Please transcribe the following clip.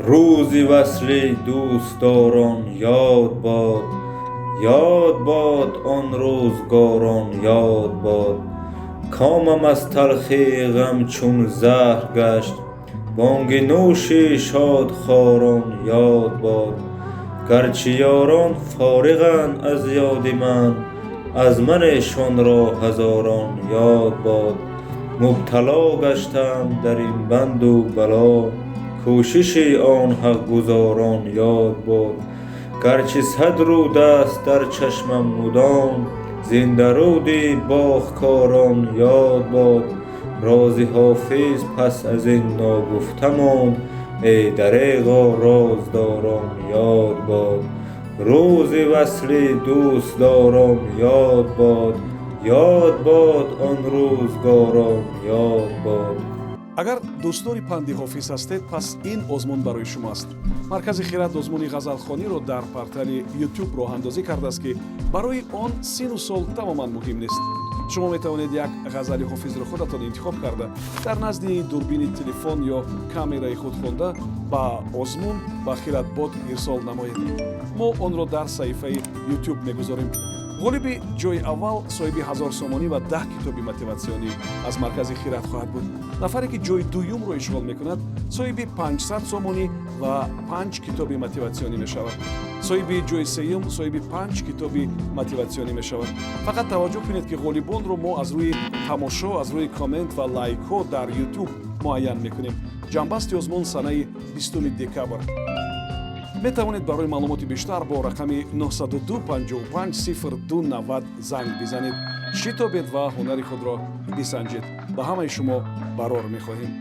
Рӯзи васли дӯстдорон ёд бод, ёд бод он рӯзгорон, ёд бод. Комам аз талхии ғам чун заҳр гашт, бонги нӯши шодхорон ёд бод. Гарчи ёрон фориғанд аз ёди ман, аз ман эшонро ҳазорон ёд бод. Мубтало гаштам дар ин банду бало, кӯшиши он ҳақгузорон ёд бод. Гарчи сад руд аст дар чашмам мудом, зиндаруди боғкорон ёд бод. Рози Ҳофиз пас аз ин ногуфта монд, эй дареғо, роздорон ёд бод. Рӯзи васли дӯстдорон ёд бод, ёд бод он рӯзгорон, ёд бод. Агар дӯстдори панди Ҳофиз ҳастед, пас ин озмун барои шумо аст. Маркази «Хирад» озмуни ғазалхониро дар портали Ютуб роҳандозӣ кардааст, ки барои он сину сол тамоман муҳим нест. Шумо метавонед як ғазали Ҳофизро худатон интихоб карда, дар назди дурбини телефон ё камераи худ хонда, ба озмун ба Хиратбот ирсол намоед. Мо онро дар саҳифаи Ютуб мегузорем. Ғолиби ҷои аввал соҳиби 1000 сомонӣ ва 10 китоби мотиватсионӣ аз маркази «Хират» хоҳад буд. Нафаре ки ҷои дуюмро ишғол мекунад, соҳиби 500 сомонӣ ва панҷ китоби мотиватсионӣ мешавад. Соҳиби ҷои сеюм соҳиби панҷ китоби мотиватсионӣ мешавад. Фақат таваҷҷӯҳ кунед, ки ғолибонро мо аз рӯи тамошо, аз рӯи коммент ва лайкҳо дар Ютуб муайян мекунем. Ҷамъбасти озмун санаи 20 декабр. Метавонед барои маълумоти бештар бо рақами 902 55 02 90 занг бизанед. Шитобед ва ҳунари худро бисанҷед. Ба ҳамаи шумо барор мехоҳем.